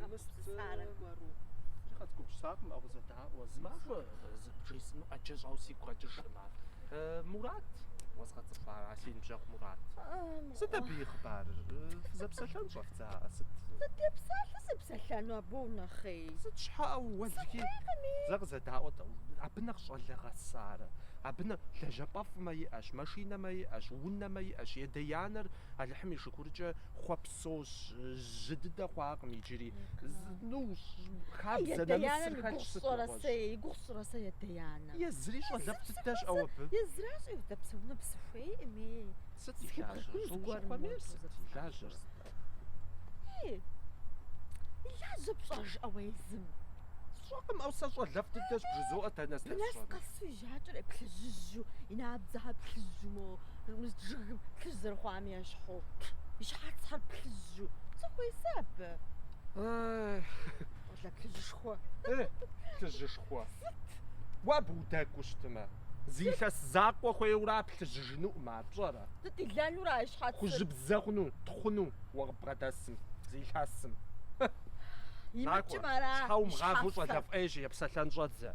Къэбгупсысар аргуэру. Зыри къэзгупсысакъым, ӏэу къызэдаӏуэ. Зы махуэ бжесӏэну ӏэджэ щӏауэ сигу къэкӏыжыркъым ар. Мурат уэзгъэцӏыхуар, а си ныбжьэгъу Мурат. Сыт абы и хъыбарыр? Фызэпсэлъэн щӏэфдза, сыт? Сыт епсалъэ сепсэлъэну абы унэхъей? Сыт щхьэӏэ уэлэхьи? Сыхуейкъыми. Зэ къызэдаӏуэ-тӏэ, абы нэхъ щӏалэ гъэсарэ. Абы нэхъ лэжьапӏэфӏмэ иӏэщ, машинэмэ иӏэщ, унэмэ иӏэщ, и адэ-анэр Алыхьым и шыкуркӏэ хуэпсэущ, жьы дыдэ хъуакъым иджыри. Ну, хабзэ нэмысыр хэлъщ, сыт нэгъуэщӏ. И гугъу сщӏырэ сэ и адэ-анэм? Езыри щӏалэфӏ дыдэщ, ӏэу абы. Езыращ, удэпсэуну абы сыхуейкъыми. Сыт и лажьэр? Ущӏыхуэмейр сыт? И лажьэр сыт? И лажьэ пщӏэжӏэ уэ езым? Сщӏэкъым, ӏэу сэ щӏалэфӏ дыдэщ бжызоӏэ, дэнэ Бынэс здэсщӏэнур? къэсу и жьакӏэр плъыжьыжьу, и набдзэхэр плъыжьу, мо жыгым плъыжь зэрыхъуам ещхьу, и щхьэцхэр плъыжьу. Сыхуей сэ абы? Щӏалэ плъыжьышхуэ. Э, плъыжьышхуэ. Сыт? Уэ абы удэкӏуу щытмэ, зы илъэс закъуэ хуейуэра плъыжьыжынукъым ар, пщӏэрэ? Сыт илэнура и щхьэцыр? Хужьыбзэ хъуну, тхъуну уэ къыббгъэдэсым, зы илъэсым. Имыкӏым ара Щхьэ умыгъавэу и щхьэфэр? щӏалэфӏ ӏейщ, епсэлъэн щӏэдзэ.